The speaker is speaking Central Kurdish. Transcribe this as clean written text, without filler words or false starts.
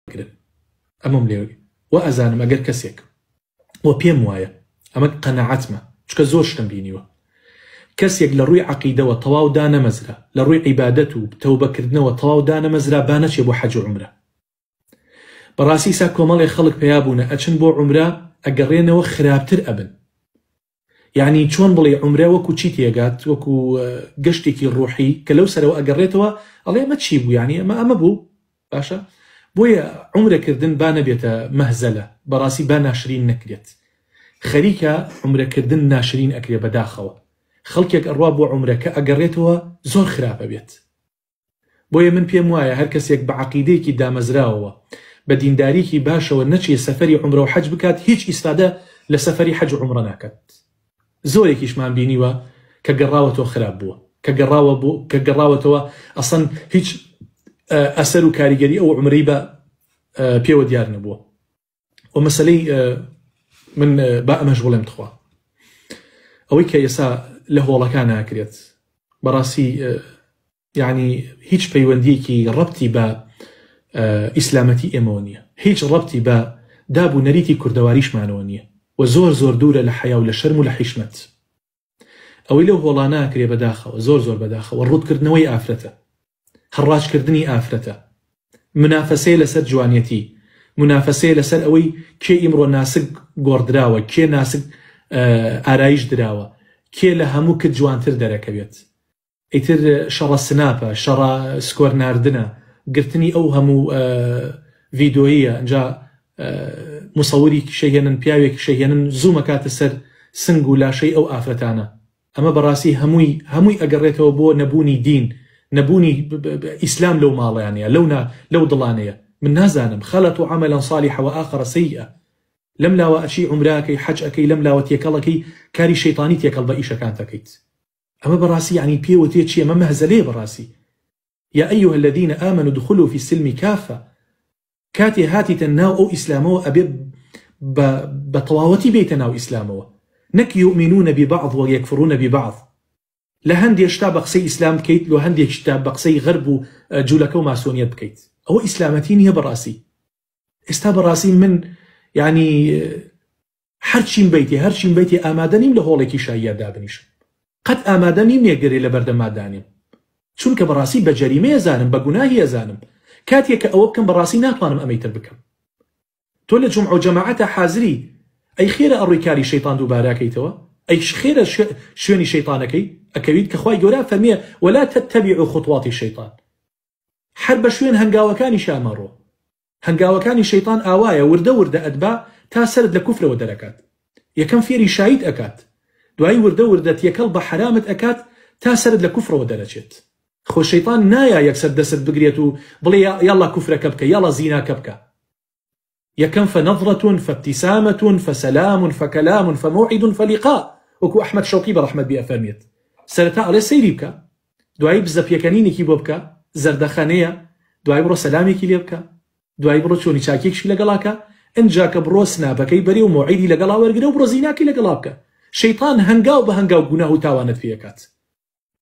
بگرن ئەمەم لێ وا ئەزانم ئەگەر کەسێک وە پێم وایە ئەمە قەناعەتمە چونکە زۆر شتم بینیوە کەسێک لە ڕووی عەقیدەوە تەواو دانەمەزرا لە ڕووی عیبادەت و تەوبەکردنەوە تەواو دانەمەزرا با نەچێ بۆ حەج و عومرە بەڕاستی ئیسا کۆمەڵێ خەڵک پەیا بوونە ئەچن بۆ عومرە ئەگەڕێنەوە خراپتر ئەبن یعنی چۆن بڵێ عومرە وەکو چی تێگات وەکو گەشتێکی ڕوحی کە لەو سەرەوە ئەگەڕێتەوە ئەڵێ ئەمە چی بوو یعنی ئەمە ئەمە بوو باشە بۆیە عومرە کردن با نەبێتە مەهزەلە بەڕاستی با ناشرین نەکرێت خەریکە عومرە کردن ناشرین ئەکرێ بەداخەوە خەڵکێک ئەڕوا بۆ عومرە کە ئەگەڕێتەوە زۆر خراپە بێت بۆیە من پێم وایە هەر کەسێک بە عەقیدەیەکی دامەزراوەوە بە دینداریەکی باشەوە نەچێ سەفەری عومرە و حەج بکات هیچ ئیسفادە لە سەفەری حەج و عومرە ناکات زۆرێکیشمان بینیوە کە گەڕاوەتەوە خراپ بووە کە گەڕاوە بۆ کە گەڕاوەتەوە ئەسەن هیچ ئەسەر و کاریگەری ئەو عومرەی بە پێوە دیار نەبووە و مەسەلەی من با ئەمەش بڵێم تخوا ئەوەی کە ئێسا لە هۆڵەکان ناکرێت بەڕاستی یعنی هیچ پەیوەندیەکی ڕەبتی بە ئیسلامەتی ئێمەوە نییە هیچ ڕەبتی بە داب و نەریتی کوردەواریشمانەوە نییە و زۆر زۆر دوورە لە حەیا و لە شەرم و لە حیشمەت ئەوەی لەو هۆڵانە ئەکرێ بەداخەوە زۆر زۆر بەداخەوە ڕووتکردنەوەی ئافرەتە هەڕاجکردنی ئافرەتە منافەسەیە لەسەر جوانیەتی منافەسەیە لەسەر ئەوەی کێ ئیمڕۆ ناسک گۆڕدراوە کێ ناسک ئارایش دراوە کێ لە هەموو کت جوانتر دەرەکەوێت ئیتر شەڕە سناپە، شەڕە score ناردنە، گرتنی ئەو هەموو ڤیدۆییە، ئینجا موسەوری شەهێنن پیاوێک شەهێنن zoom ئەکاتە سەر سنگ و لاشەی ئەو ئافرەتانە. ئەمە بەڕاستی هەمووی هەمووی ئەگەڕێتەوە بۆ نەبوونی دین، نەبوونی ئیسلام لەو ماڵیانەیە، لەو نا لەو دڵانەیە. من نازانم، خلطوا عملا صالحا وآخر سیئا. لەم لاوە ئەچی عومرە ئەکەی، حەج ئەکەی، لەم لاوە تێکەڵ ئەکەی، کاری شەیتانی تێکەڵ بە ئیشەکانت ئەکەیت. ئەمە بەڕاستی یەعنی پێ وتێ چی ئەمە مەهزەلەیە بەڕاستی یا ایها الذین آمنوا ادخلوا فی السلم کافە کاتێ هاتیتە ناو ئەو ئیسلامەوە ئەبێ بە بە تەواوەتی بێیتە ناو ئیسلامەوە نەک یؤمنون ببعض و یکفرون ببعض لە هەندێ شتا بە قسەی ئیسلام بکەیت لۆ هەندێک شتا بە قسەی غەرب و جولەکە و ماسۆنیەت بکەیت ئەوە ئیسلامەتی نییە بەڕاستی ئێستا بەڕاستی من یعنی هەرچیم بەیتێ هەرچیم بەیتێ ئامادە نیم لە هۆڵێکی شاییا دابنیشم قەت ئامادە نیم نێگەرێ لە بەردەما دانێم چونکە بەڕاستی بە جەریمەی ئەزانم بە گوناهی ئەزانم کاتێ کە ئەوە بکەم بەڕاستی ناتوانم ئەمەی تر بکەم تۆ لە جومعە و جەماعەتا حازری ئەی خێرە ئەڕۆی کاری شەیتان دووبارە ئەکەیتەوە ئەی خێرە شوێنی شەیتانەکەی ئەکەویت کە خوای گەورە فەرمیە ولا تتبعوا خطوات الشیطان هەر بە شوێن هەنگاوەکانیشا مەڕۆ هەنگاوەکانی شەیتان ئاوایە وردە وردە ئەتبا تا سەرت لە کوفرەوە دەرەکات یەکەم فێری شاییت ئەکات دوایی وردە وردە تێکەڵ بە حەرامت ئەکات تا سەرت لە کوفرەوە دەرەچێت خۆ شەیتان نایا یەکسەر دەست بگرێت و بڵێ یاڵا کوفرەکە بکە یاڵا زیناکە بکە یەکەم فنظرة فابتسامة فسلام فكلام فموعد فلقاء وەکو ئەحمەد شەوقی بە ڕەحمەت بێ ئەفەرمێت سەرەتا ئەڵێ سەیری بکە دوایی بزە پێکەنینێکی بۆ بکە زەردەخەنەیە دوای بڕۆ سەلامێکی لێ بکە دوایی بڕۆ چۆنی چاکێکشی لەگەڵا کە ئنجا کە بڕۆ سناپەکەی بەرێ و مۆعیدی لەگەڵا وەرگرە و بڕۆ زیناکەی لەگەڵا بکە شەیتان هەنگاو بە هەنگاو گوناه و تاوانت پێ ئەکات.